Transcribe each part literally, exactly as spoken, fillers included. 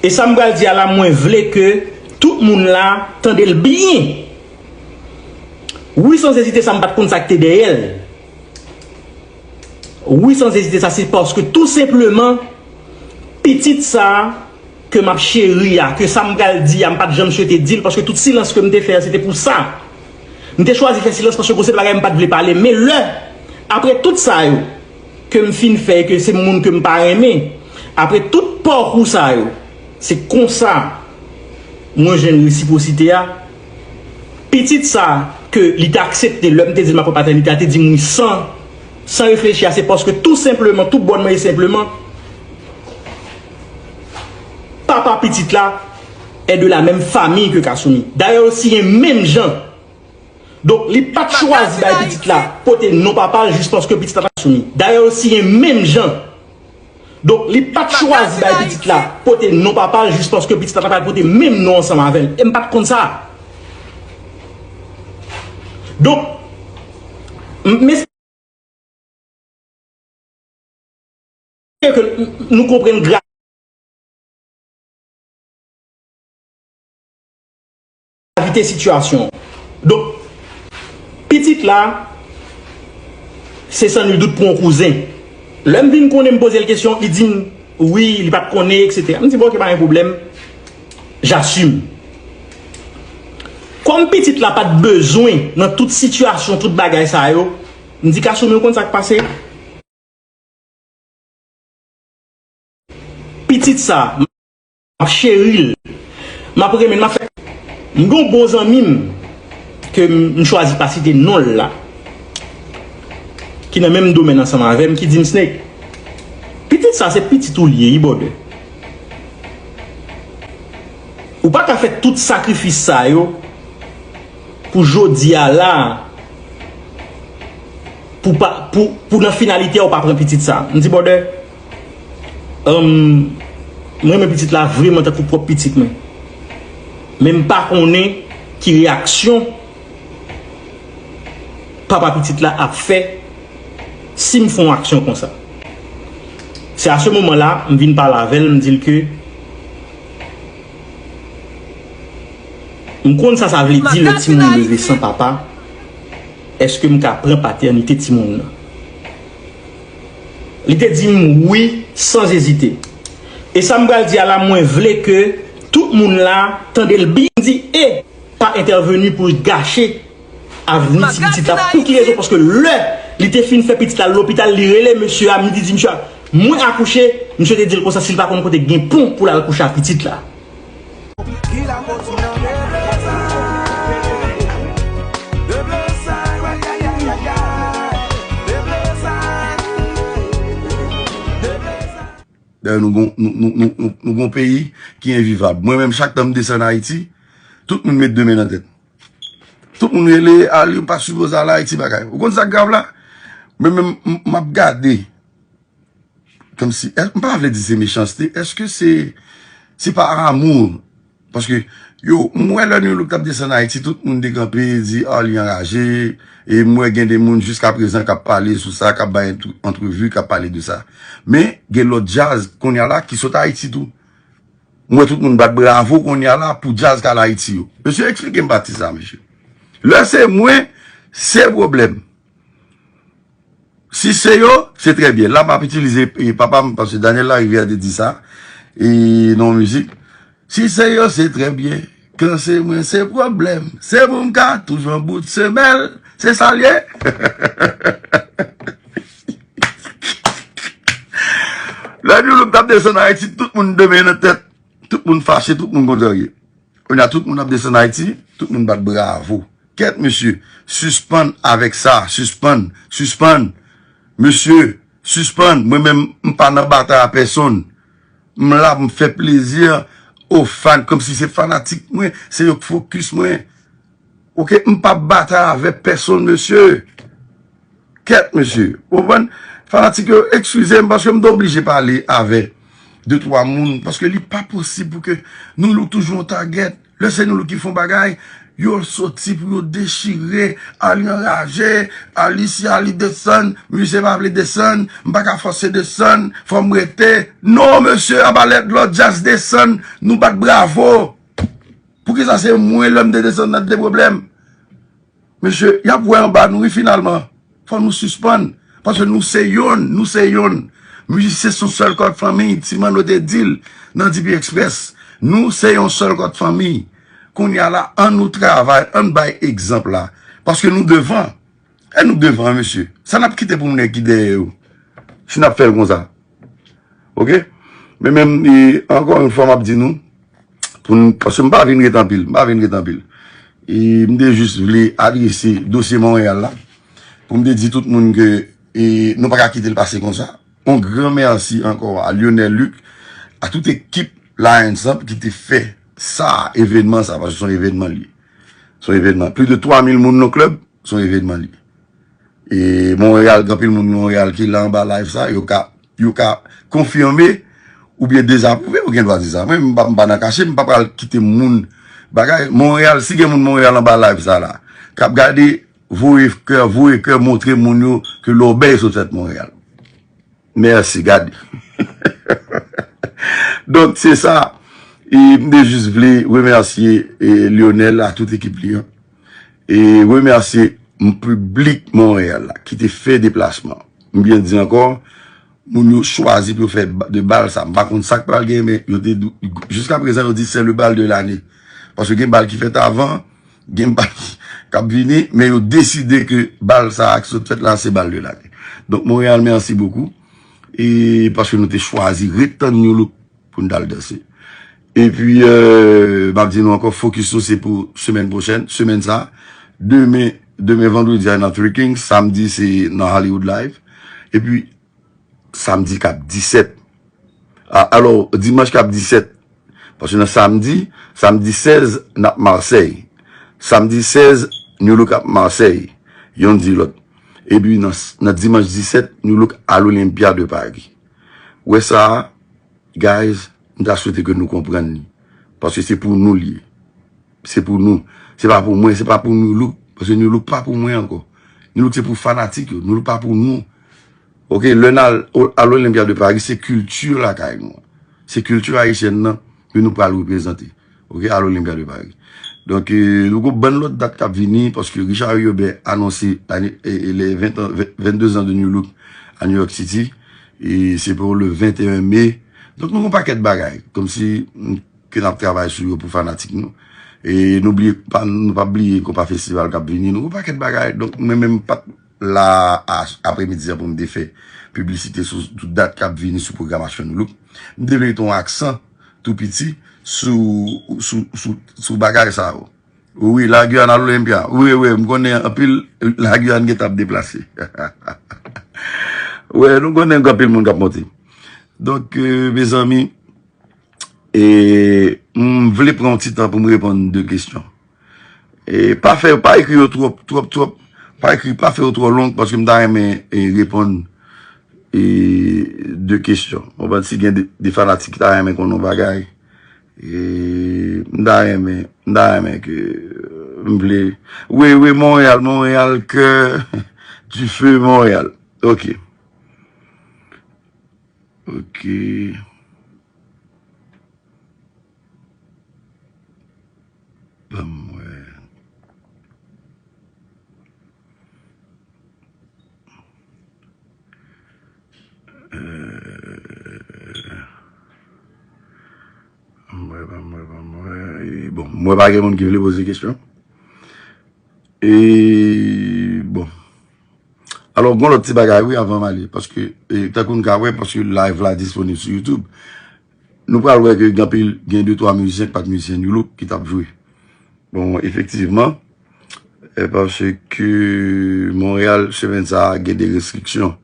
E sa m pral di a la, mwen vle ke tout moun la tande l byen. Wi, sanzezite, sa m pa t konn sa k te dèyè l. Wi, sanzezite, sa se paske tou senpleman, pitit sa ke m ap cheri a, ke sa m pral di a, m pa t janm swete di l, paske tout silans ke m te fè a, se te pou sa. M te chwazi fè silans paske gon seri de bagay m pa t vle pale. Men lè, apre tout sa yo, ke m fin fè, ke se moun ke m pa renmen, apre tout pakou sa yo, se konsa mwen jwenn resipwosite a. Pitit sa ke li te aksepte lè m te di l m ap pran patènite a, te di m wi san, san reflechi a, se paske tou senpleman, tou bònman e senpleman, papa pitit la est de la même famille que Kassoumi. Dayè, yo siyen menm jan. Donk, li pa t chwazi bay pitit la pote non papa l jis paske pitit la pa Kassoumi. Dayè, yo siyen menm jan. Donk, li pa t chwazi bay pitit la pote non papa l jis paske pitit la ta pral pote menm non ansanm avè l. E m pa t konn sa. Donk, m, m espere ke nou konprann gravite sitiyasyon an. Donk, pitit la, se san nul dout pou yon kouzen. Lè m vin konnen, m poze l kesyon, li di m, wi, li pa t konnen, etsetera. M di, bon, oke, pa gen pwoblèm, j'assume. Kòm pitit la pa t bezwen nan tout sitiyasyon, tout bagay sa yo, m di, Kassoumi, ou konn sa k pase? Pitit sa, m ap cheri l, m ap renmen l, m ap fè. M gen yon bon zanmi m ke m, m chwazi pa site non l la, ki nan menm domèn ansanm avè m, ki di m, Snake, pitit sa se pitit ou l ye, wi, brother. Ou pa ka fè tout sakrifis sa yo pou jodi a la, pou pa, pou, pou nan finalite a ou pa pran pitit sa. M di, brother, um, mwen renmen pitit la vrèman tankou pwòp pitit mwen. Men m pa konnen ki reyaksyon papa pitit la ap fè si m fè yon aksyon konsa. Se a se moman la, m vin pale avè l, m di l ke m konn sa sa vle di lè timoun leve san papa. Èske m ka pran patènite timoun nan? Li te di m wi, san ezite. E sa m pral di a la, mwen vle ke tout moun la tande l byen. M di, e pa entèveni pou gache avni ti pitit la. Pou ki rezon? Paske lè li te fin fè pitit la lopital, li rele mesye a, li di, di mesye a, mwen akouche. Mesye te di l konsa, si l pa konn kote gen pon pou l al kouche ak pitit la. Dayè, nou gon, nou, nou, nou, nou, nou gon peyi ki envivab. Mwen menm, chak tan m desann Ayiti, tout moun met de men nan tèt. Tout moun rele, ale, ou pa sipoze al Ayiti, bagay. Ou konn sa k grav la? Mwen menm, m, m ap gade. Kòmsi, è, m pa vle di se mechanste. Èske se, se pa amou? Paske, yo, m wè lè New Look t ap desann Ayiti, tout moun te kanpe, di, a, li anraje. E m wè gen de moun jiska prezan k ap pale sou sa, k ap bay entr-, antrevi, k ap pale de sa. Men, gen lòt djaz, kounye a la, ki sot Ayiti tou. M wè tout moun bat bravo, kounye a la, pou djaz k al Ayiti yo. Mesye, eksplike m pati sa, mesye. Lè se mwen, se pwoblèm. Si se yo, se trè byen. La, m ap itilize, e, papa m, paske Daniel Larivière te di sa, e, nan yon mizik. Si se yo, se trè byen. Kan se mwen, se pwoblèm. Se pou m ka toujou an bout semèl. Se sa l ye. Lè New Look t ap desann Ayiti, tout moun de men nan tèt. Tout moun fache, tout moun kontrarye. Kounye a, tout moun ap desann Ayiti, tout moun bat bravo. Kèt, mesye, sispann avèk sa, sispann, sispann. Mesye, sispann. Mwen menm, m pa nan batay a pèsonn. M la pou m fè plezi o fan, kòmsi se fanatik mwen, se yo k fokis mwen. Oke, m p ap batay avè pèsonn, mesye. Kèt, mesye. Ou konprann? Fanatik yo, eskize m, paske m te oblije pale avè de twa moun, paske li pa posib pou ke New Look toujou yon tagèt. Lè se New Look ki fè yon bagay, Yo soti pou yo dechire, Ali anraje, Ali si Ali desann, mizisyen pa vle desann, m pa ka fòse desann, fò m rete. Non, mesye, anba lòd djaz desann, nou bat bravo. Poukisa se mwen lè m te desann nan te pwoblèm? Mesye, y ap wè anba nou, wi, finalman. Fò nou sispann. Paske nou se yonn, nou se yonn. Mizisyen se yon sèl kòd fanmi, Ti Manno te di l nan D P Express. Nou se yon sèl kòd fanmi. Kounye a la, ann nou travay, ann bay egzanp la. Paske nou devan. E nou devan, mesye. Sa n ap kite pou nèg ki dèyè yo? Si n ap fè l konsa. Oke? Men menm, e, ankò yon fwa, m ap di nou, pou n, paske m pa vin ret anpil, m pa vin ret anpil. E m te jis vle adrese dosye Monreyal la, pou m te di tout moun ke, e, nou pa ka kite l pase konsa. On gran mèsi ankò a Lionel Luc, a tout ekip Lions lan ki te fè sa, evènman sa, paske se yon evènman li ye. Se yon evènman. Plis de twa mil moun nan klèb, se yon evènman li ye. E Monreyal, gen anpil moun Monreyal ki la anba live sa, yo ka, yo ka konfime oubyen dezapwouve, yo gen dwa di sa. Mwen, m pa, m pa nan kache, m pa pral kite moun bagay. Monreyal, si gen moun Monreyal anba live sa la, k ap gade, voye kè, voye kè, montre moun yo ke lòbèy sot fèt Monreyal. Mèsi, gade. Donk, se sa. E m te jis vle remèsye, e, Lionel a tout ekip li an. E remèsye m piblik Monreyal la ki te fè deplasman. M byen di ankò, moun yo chwazi pou yo fè ba- de bal sa. M pa konn sa k pral gen, men yo te dou- jiska prezan yo di se le bal de lane. Paske gen bal ki fèt avan, gen bal k ap vini, men yo deside ke bal sa a ki sot fèt la se bal de lane. Donk, Monreyal, mèsi bokou. E paske nou te chwazi ret tann New Look pou n t al danse. Epi, euh, m ap di nou ankò, fokis nou se pou semèn pwochèn, semèn sa. Demen, demen vandredi a nan Three Kings, samdi se nan Hollywood Live. Epi, samdi k ap disèt. A, alò, dimanch k ap disèt. Paske nan samdi, samdi sèz, n ap Masèy. Samdi sèz, New Look ap Masèy. Yonn di lòt. Epi nan, nan dimanch disèt, New Look al Olympia de Paris. Wè sa a, guys, m ta swete ke nou konprann li. Paske se pou nou li ye. Se pou nou. Se pa pou mwen, se pa pou New Look. Paske New Look pa pou mwen ankò. New Look se pou fanatik yo. New Look pa pou nou. Oke, lè n al, al Olympia de Paris, se kilti lakay nou an. Se kilti ayisyèn nan ke nou pral reprezante. Oke, al Olympia de Paris. Donk, e, nou gon bann lòt dat k ap vini, paske Richard Riobert anonse lane, e, e, le ven an, ven, vennde zan de New Look a New York City. E se pou le venteyen me. Donk, nou gon pakèt bagay. Kòmsi, mm, ke n ap travay sou yo pou fanatik nou. E nou bliye pa, nou pa bliye Konpa Festival k ap vini. Nou gon pakèt bagay. Donk, mwen menm, m pa t la a, apremidi a pou m te fè piblisite sou tout dat k ap vini sou pwogramasyon New Look. M te vle mete yon aksan tou piti sou, sou, sou, sou bagay sa yo. Wi, Lagiyàn al Olympia. Wi, wi, m konnen anpil Lagiyàn gentan ap deplase. Wi, nou konnen gen anpil moun k ap monte. Donk, euh, mezanmi, e m vle pran yon ti tan pou m reponn de kesyon. E pa fè, pa ekri yo twòp, twòp, twòp. Pa ekri, pa fè yo twò long, paske m ta renmen, e, reponn, e, de kesyon. Ou konprann, si gen de, de fanatik ki ta renmen konn yon bagay, e, m ta renmen, m ta renmen ke, euh, m vle. Wi, wi, Montréal, Montréal, cœur du feu, Montréal. Ok. Ok. Ban m wè. Euh, ban m wè, ban m wè, ban m wè. E bon, m wè pa gen moun ki vle poze kesyon. E bon. Alò, gon lòt ti bagay, wi, avan m ale, paske, e, tankou n ka wè, paske live la disponib sou YouTube, nou pral wè ke gen anpil, gen de, twa mizisyen ki pa t mizisyen New Look ki t ap jwe. Bon, efektivman, e, paske Montréal, semèn sa a, gen de restriksyon.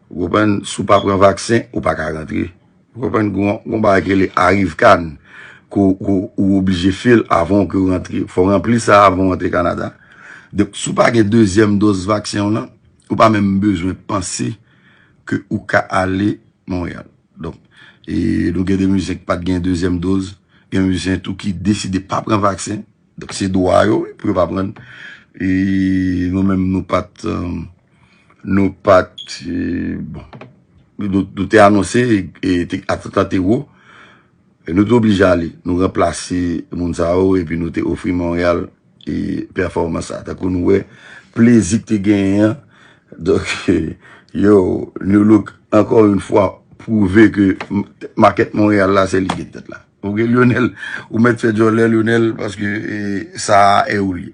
Ou konprann, si w pa pran vaksen, ou pa ka rantre. Ou konprann, gon, gon bagay ki rele Arrive Can, ke w, ke w oblije fè l avan ke w rantre. Fò w ranpli sa avan w rantre Kanada. Donk, si w pa gen dezyèm dòz vaksen w lan, ou pa menm bezwen panse ke ou ka ale Montréal. Donk, e nou gen de mizisyen ki pa t gen dezyèm dòz, gen mizisyen tou ki deside pa pran vaksen, Donk, se dwa yo, wi, pou yo pa pran. E nou menm, nou pa t, eh, nou pa t, eh, bon, nou, nou te anonse, e, e te, atant lan te wo. E nou te oblije ale. Nou ranplase moun sa yo, epi nou te ofri Montréal, e, pèfòmans sa. Tankou nou wè, plezi k te genyen an. Donk, yo, New Look, encore une fois, pwouve ke m-, makèt Montréal la, se li ki gen tèt la. Ok, Lionel, ou mèt fè djòlè, Lionel, paske, e, sa a e ou li.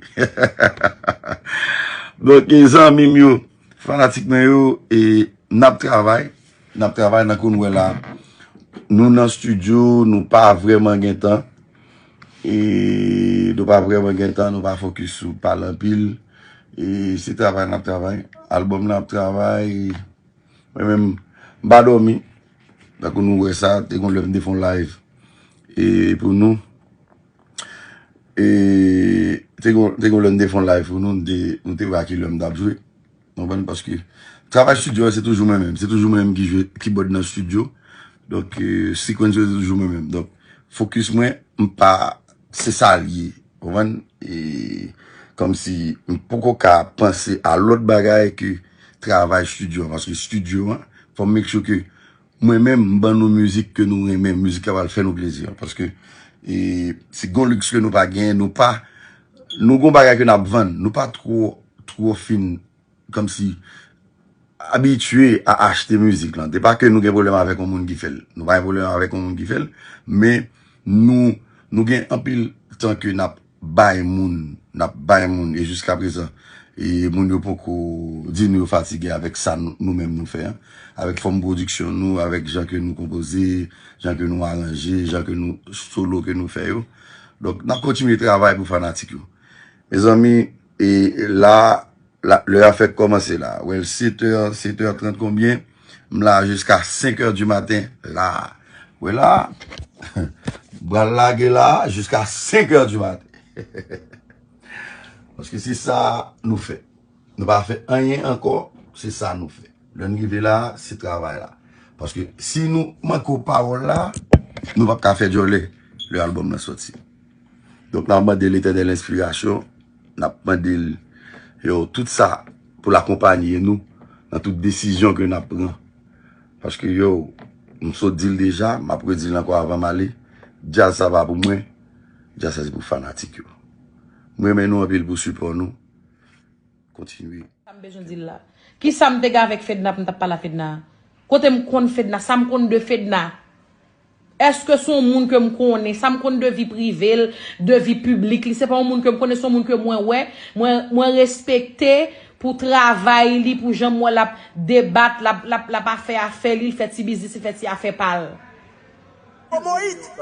Donk, e, zanmi m yo, fanatik mwen yo, e, n ap travay, n ap travay nan kou nou wè la. Nou nan estidyo, nou pa vrèman gen tan. E nou pa vrèman gen tan, nou pa fokis sou pale anpil. E se travay n ap travay. Albòm nan ap travay. Mwen menm, m pa dòmi. Tankou nou wè sa, te gon lè m te fè yon live. E pou nou, e te gon, te gon lè m te fè yon live pou nou, m te, nou te wè a ki lè m t ap jwe. Konprann? Paske travay estidyo a, se toujou mwen menm. Se toujou mwen menm ki jwe kibòd nan estidyo. Donk, e, sequence yo, se toujou mwen menm. Donk, fokis mwen, m pa, se sa l ye. Konprann? E, kòmsi, m poko ka panse a lòt bagay ke travay estidyo a. Paske estidyo a, fò m make sure ke mwen menm, m ban nou mizik ke nou renmen, mizik k ap al fè nou plezi a. Paske, e, se gon liks ke nou pa genyen, nou pa, nou gon bagay ke n ap vann, nou pa twò, twò fin, kòmsi, abitye a achte mizik lan. Se pa ke nou gen pwoblèm avèk yon moun ki fè l. Nou pa gen pwoblèm avèk yon moun ki fè l, men nou, nou gen anpil tan ke n ap bay moun, n ap bay moun, e jiska prezan, e moun yo poko di nou yo fatige avèk sa nou, nou menm nou fè an, avèk fòm pwodiksyon nou, avèk jan ke nou konpoze, jan ke nou aranje, jan ke nou solo ke nou fè yo. Donk, n ap kontinye travay pou fanatik yo. Mezanmi, e la, la, lè a fèk kòmanse la. Well, sèt è, sèt è trant konbyen? M la jiska senk è di maten, la. Wè la, m pral lage la, jiska senk è di maten. Paske se sa nou fè. Nou pa fè anyen ankò, se sa nou fè. Lè n rive la, se travay la. Paske si nou manke w pawòl la, nou p ap ka fè djòlè lè albòm nan sòti. Donk, n ap mande Letènèl enspirasyon, n ap mande l, yo, tout sa pou l akonpaye nou nan tout desizyon ke n ap pran. Paske, yo, m sot di l deja, m ap redi l ankò avan m ale, djaz sa pa pou mwen, djaz sa se pou fanatik yo. M renmen nou anpil pou sipò nou. Kontinye. Sa m bezwen di l la? Kisa m te gen avèk Fedna pou m t ap pale a Fedna? Kote m konn Fedna? Sa m konn de Fedna? Èske se yon moun ke m konnen? Sa m konn de vi prive l, de vi piblik li? Se pa yon moun ke m konnen, se yon moun ke mwen wè, mwen, mwen respekte pou travay li, pou jan m wè l ap debat, l ap, l ap, l ap afè afè li, l fè ti biznis, li fè ti afè pa l.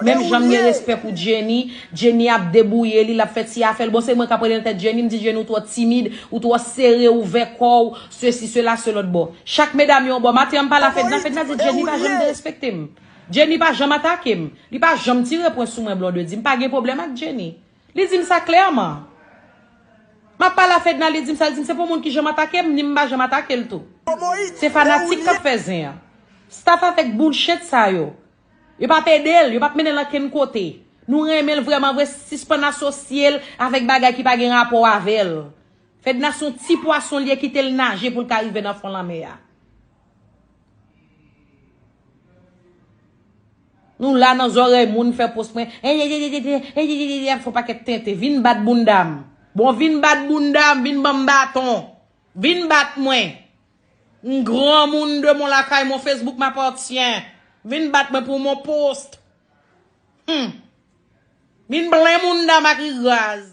Menm jan m gen respè pou Jenny, Jenny ap debouye li, l ap fè ti afè l. Bon, se mwen k ap rele nan tèt Jenny, m di, Jenny, ou twò timid, ou twò sere, ouvè kò w, sesi, sela, se lòt bò. Chak medam yon bò. Maten an, m pale a Fedna, Fedna di, Jenny pa janm derespekte m. Jenny pa janm atake m. Li pa janm tire pwen sou mwen, Blondedy. M pa gen pwoblèm ak Jenny. Li di m sa klèman. M ap pale a Fedna, li di m sa, li di m se pa yon moun ki janm atake m, ni m pa janm atake l tou. Se fanatik k ap fè zen an. Staff avèk bullshit sa yo. Yo p ap ede l, yo p ap mennen l ankenn kote. Nou renmen l vrèman vre, sispann asosye l avèk bagay ki pa gen rapò avè l. Fedna se yon ti pwason l ye, kite l naje pou l ka rive nan fon lanmè a. Nou la nan zòrèy moun fè pòs mwen, ap fè yon pakèt tenten. Vin bat bounda m. Bon, vin bat bounda m, vin ban m baton. Vin bat mwen. M granmoun de mon lakay, mon Facebook m'appartient. Vin bat mwen pou mon post. Hmm. Vin blen moun dam ak ri raz.